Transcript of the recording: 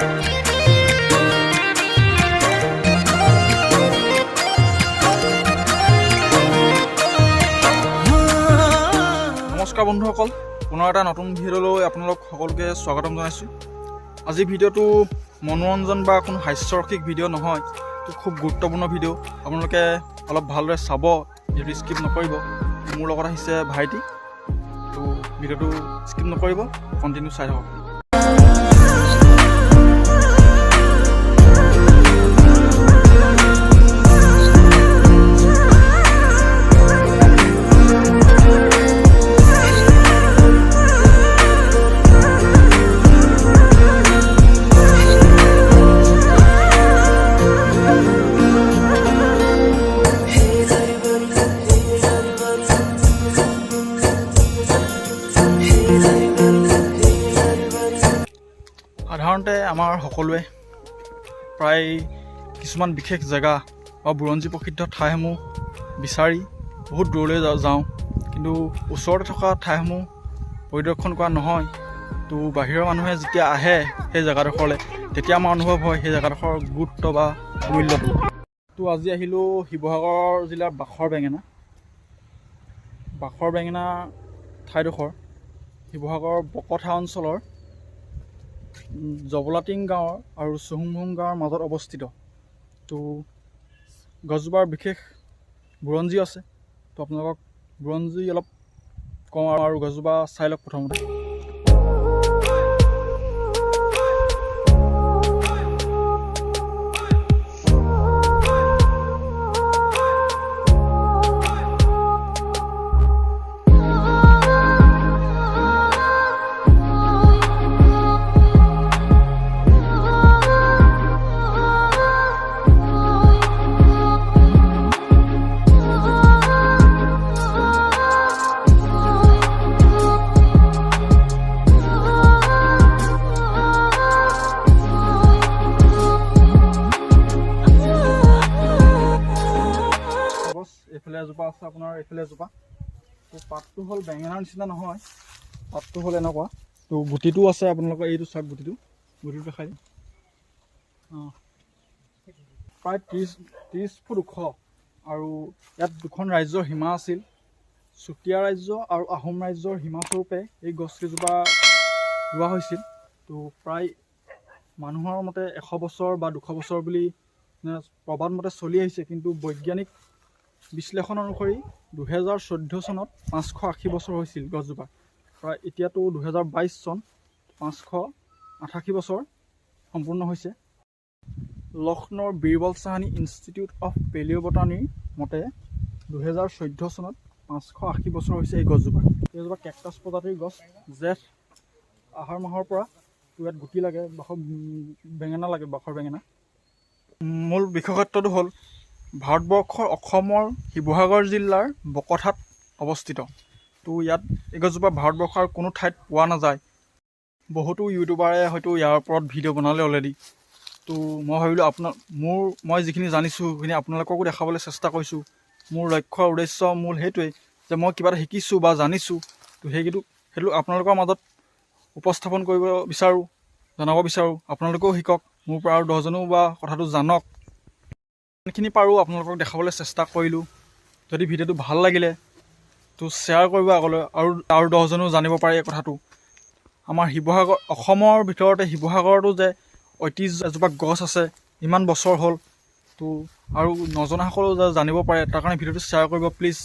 নমস্কাৰ বন্ধুসকল, পুনৰ এটা নতুন ভিডিঅ'লৈ আপোনালোক সকলোকে স্বাগতম জনাইছোঁ। আজিৰ ভিডিঅ'টো মনোৰঞ্জন বা কোনো হাস্যৰসিক ভিডিঅ' নহয়, এইটো খুব গুৰুত্বপূৰ্ণ ভিডিঅ'। আপোনালোকে অলপ ভালদৰে চাব, ভিডিঅ'টো স্কিপ নকৰিব। মোৰ লগত আহিছে ভাইটি। তো ভিডিঅ'টো স্কিপ নকৰিব, কণ্টিনিউ চাই থাকক। সাধাৰণতে আমাৰ সকলোৱে প্ৰায় কিছুমান বিশেষ জেগা বা বুৰঞ্জী প্ৰসিদ্ধ ঠাইসমূহ বিচাৰি বহুত দূৰলৈ যাওঁ, কিন্তু ওচৰতে থকা ঠাইসমূহ পৰিদৰ্শন কৰা নহয়। তো বাহিৰৰ মানুহে যেতিয়া আহে সেই জেগাডোখৰলৈ, তেতিয়া আমাৰ অনুভৱ হয় সেই জেগাডোখৰৰ গুৰুত্ব বা মূল্যটো। তো আজি আহিলোঁ শিৱসাগৰ জিলাৰ বাখৰ বেঙেনা। বাখৰ বেঙেনা ঠাইডোখৰ শিৱসাগৰৰ বকথা অঞ্চলৰ জবলাটিং গাঁৱৰ আৰু চুহুংমুং গাঁৱৰ মাজত অৱস্থিত। তো গছজোপাৰ বিশেষ বুৰঞ্জী আছে। তো আপোনালোকক বুৰঞ্জী অলপ কওঁ আৰু গছজোপা চাই লওক প্ৰথমতে। গছ এইফালে এজোপা আছে আপোনাৰ, এইফালে এজোপা। তো পাতটো হ'ল বেঙেনাৰ নিচিনা নহয়, পাতটো হ'ল এনেকুৱা। তো গুটিটো আছে আপোনালোকৰ, এইটো চাওক, গুটিটো দেখাই দিম। অঁ, প্ৰায় 30 ফুট ওখ আৰু ইয়াত দুখন ৰাজ্যৰ সীমা আছিল। চুতীয়া ৰাজ্য আৰু আহোম ৰাজ্যৰ সীমাস্বৰূপে এই গছকেইজোপা ৰোৱা হৈছিল। তো প্ৰায় মানুহৰ মতে 100 বছৰ বা 200 বছৰ বুলি মানে প্ৰবাদ মতে চলি আহিছে, কিন্তু বৈজ্ঞানিক বিশ্লেষণ অনুসৰি 2014 চনত 580 বছৰ হৈছিল গছজোপা। প্ৰায় এতিয়াতো 2022 চন, 588 বছৰ সম্পূৰ্ণ হৈছে। লক্ষ্ণৌৰ বীৰবল চাহানী ইনষ্টিটিউট অফ পেলিঅ'বটানীৰ মতে 2014 চনত 580 বছৰ হৈছে এই গছজোপা। এইজোপা কেকটাছ প্ৰজাতিৰ গছ। জেঠ আহাৰ মাহৰ পৰা ইয়াত গুটি লাগে, বাখৰ বেঙেনা লাগে, বাখৰ বেঙেনা। মূল বিশেষত্বটো হ'ল ভাৰতবৰ্ষৰ অসমৰ শিৱসাগৰ জিলাৰ বকথাত অৱস্থিত। তো ইয়াত এই গছজোপা ভাৰতবৰ্ষৰ কোনো ঠাইত পোৱা নাযায়। বহুতো ইউটিউবাৰে হয়তো ইয়াৰ ওপৰত ভিডিঅ' বনালে অলৰেডি। তো মই ভাবিলোঁ আপোনাৰ মোৰ মই যিখিনি জানিছোঁ, সেইখিনি আপোনালোককো দেখাবলৈ চেষ্টা কৰিছোঁ। মোৰ লক্ষ্য, উদ্দেশ্য মূল সেইটোৱেই যে মই কিবা এটা শিকিছোঁ বা জানিছোঁ, তো সেইটো আপোনালোকৰ মাজত উপস্থাপন কৰিব বিচাৰোঁ, জনাব বিচাৰোঁ। আপোনালোকেও শিকক মোৰ পৰা আৰু দহজনেও বা কথাটো জানক। যিমানখিনি পাৰোঁ আপোনালোকক দেখাবলৈ চেষ্টা কৰিলোঁ। যদি ভিডিঅ'টো ভাল লাগিলে তো শ্বেয়াৰ কৰিব আগলৈ আৰু আৰু দহজনেও জানিব পাৰে এই কথাটো। আমাৰ শিৱসাগৰ, অসমৰ ভিতৰতে শিৱসাগৰতো যে ঐতিহ্য এজোপা গছ আছে, ইমান বছৰ হ'ল, তো আৰু নজনাসকলেও যে জানিব পাৰে, তাৰ কাৰণে ভিডিঅ'টো শ্বেয়াৰ কৰিব প্লিজ।